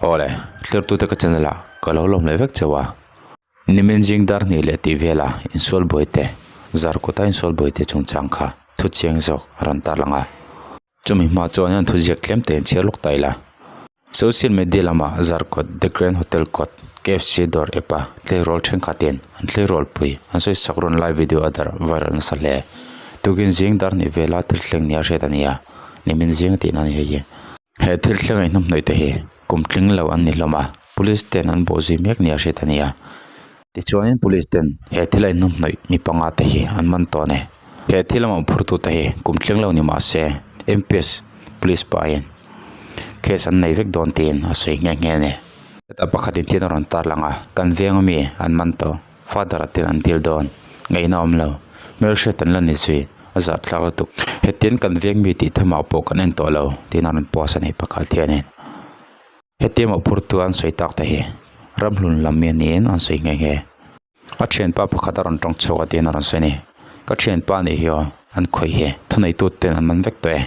Awle, thlertute ka channel ah ka lo lawm leh vek cheu a. Nimin zing dar hnih leh tih vela insual buai te, zar kawta insual buai te chungchang kha thu chiang zawk a rawn tarlang a. Chumi hma chuan hian thuziak tlem te inchhiar lawk ta ila. Social media lamah Zarkawt The Grand Hotel kawt KFC dawr app a tleirawl thenkhatin an tleirawl pui an sawi sak rawn lai video a darh viral nasa hle. Tukin zing dar hnih vela thil thleng nia hriat a ni a, nimin zing tih na a ni hei hi. He thil thleng a inhnawmhnawih te hi kum tling lo an ni hlawm a, police ten an bawhzui mek nia hriat a ni a. Tichuanin police ten he thil a inhnawmhnawih mi panga te hi an man tawh a ni. He thil a mawhphurtu te hi kum thleng lo ni mah se M_P_S police pa hian case an nei vek dawn tiin a sawi nghe nghe a ni. Heta pakhat in thil a rawn tarlang a, kan veng ami an man tawh father a ten an dil dawn ngaihna a awm lo hmelhriat an la ni zui a zah thlak lutuk hetiang kan veng mi tih thamah pawh kan en tawh lo tiin a rawn post a ni pakhat hianin. Hetiang mawhphurtu an sawi tak te hi ramhlun lam mi niin an sawi nghe nghe. A thianpa pakhat a rawn tawng chhuak a tiin a rawn sawi a ni. Ka thianpa nih hi aw an khawih hi thuneitu ten an man vek tawh e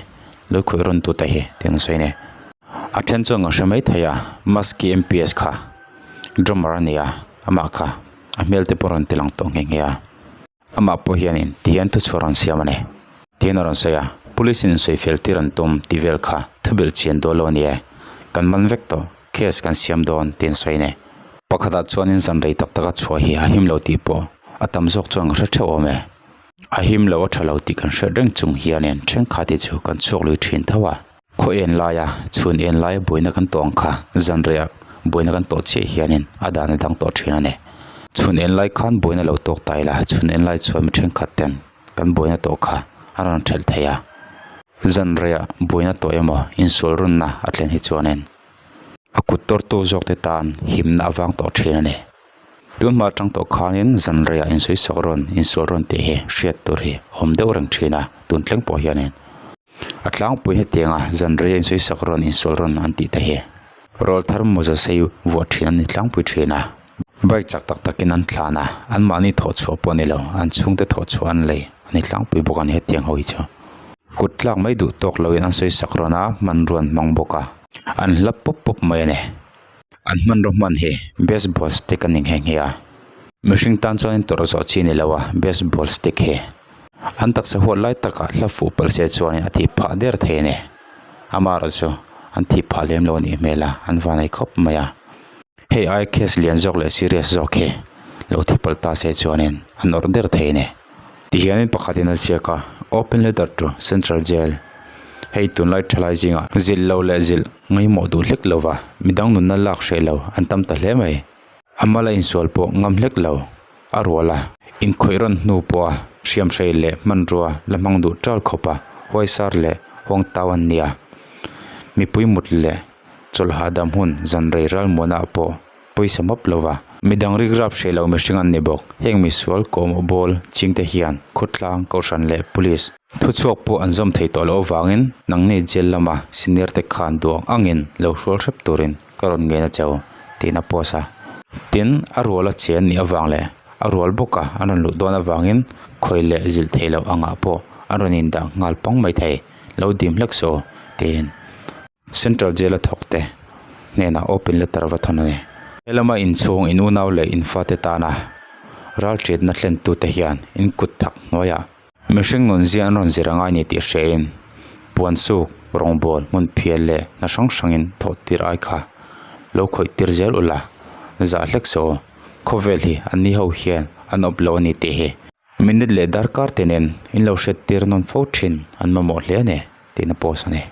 lo khawih rawn tu te hi tiin an sawi a ni. A then chuan kan hre mai thei a Maski M_P_S kha drummer a ni a amah kha a hmel te pawh a rawn ti lang tawh nghe nghe a. Amah pawh hianin tihian thuchhuah rawn siam a ni. Tihian a rawn sawi a, Police in sawi fel tir an tum tih vel kha thubilh chian dawn lo a ni e. Kan man vek tawh, case kan siam dawn tih an sawi a ni. Pakhatah chuanin zan rei tak taka chhuah hi a him lo tih pawh a tam zawk chuan ka hre theuh awm e. A him lo a tha lo tih kan hriat reng chung hianin thenkhat hi chu kan chhuak lui thin tho a. Khaw en laia chhun en laia buaina kan tawh ang kha zan reiah buaina kan tawh chiah hianin a dan a dang tawh thin a ni. Chhun en lai khan buaina lo tawk ta ila chhun en lai chuan mi thenkhat ten kan buaina tawh kha a rawn thelh thei a. Zan reiah buaina tawh emaw insual rawnna a thlen hi chuanin a kut tawrtu zawk te tan himna a vang tawh thin a ni. Tun hma atang tawh khanin zan reiah insawi sak rawn insual rawn tih hi hriat tur hi a awm deuh reng thin a tun thleng pawh hianin. A tlangpui hetianga zan rei a insawi sak rawn insual rawn an tih te hi rawl thar mawza sei vuah thin an ni tlangpui thin a bike chak tak takin an thlan a anmahni thawh chhuah pawh a ni lo an chhungte thawh chhuah an lei a ni tlangpui bawk a ni hetiang ho hi chu kut tlak mai duh tawk loin an sawi sak rawn a hmanrua an hmang bawk a an hla pawp pawp mai a ni an hmanraw hman hi baseball stick a ni nghe nghe a mihring tan chuan tawrh zawh chi a ni lo a baseball stick hi. An taksa huat lai takah hla fuh palh se chuanin a thih phah der thei a ni. Amaherawh chu an thih phah lem lo a nih hmel a, an van ei khawp mai a. Hei ai case lian zawk leh serious zawk hi lo thi palh ta se chuanin an awrh der thei a ni. Tihianin pakhatin a ziak a, Open letter to Central Jail, Hei tunlai thalai zingah zilh lo leh zilh ngaihmawh duh hlek lova midang nunna lak hreh lo an tam ta hle mai. A mala insual pawh ngam hlek lo. A rual a, inkhawih rawn hnu pawha hriamhrei leh hmanrua la hmang duh ṭal khawp a, huaisar leh huang tau an nia. Mipui mut leh chawlh hahdam hun zan rei ral muanah pawh pawisa map lo va. Midang rikrap hreh lo mihring an ni bawk. Heng misual kawhmawh bawl chingte hian khawtlang, kohhran leh police thuchhuak pawh an zawm thei tawh loh avangin nangni jail lama senior te khan duh ang angin lo hrual hrep turin ka rawn ngen a cheu tiin a post a. Tin, a rual a che an nih avang leh a rual bawka an rawn luh dawn avangin khawi leh zilh theih loh angah pawh an rawn indah nghal pang mai thei lo dim hlek saw tiin Central Jail a thawk te hnenah open letter va thawn a ni. Helama inchhung in unau leh in fate tana ralṭiatna thlentute hian in kut thak hnuaiah Mihring nun zia an rawn zir a ngai ni tih hrein puan suk, rawngbâwl, hmun phial leh hna hrang hrangin thawh tir ai kha lo khawih tir zel ula, zah hlek saw khawvel hi an ni ho hian an awp lo a ni tih hi minute leh darkar te nen in lo hriat tir nawn fo thin an mamawh hle a ni tiin a post a ni.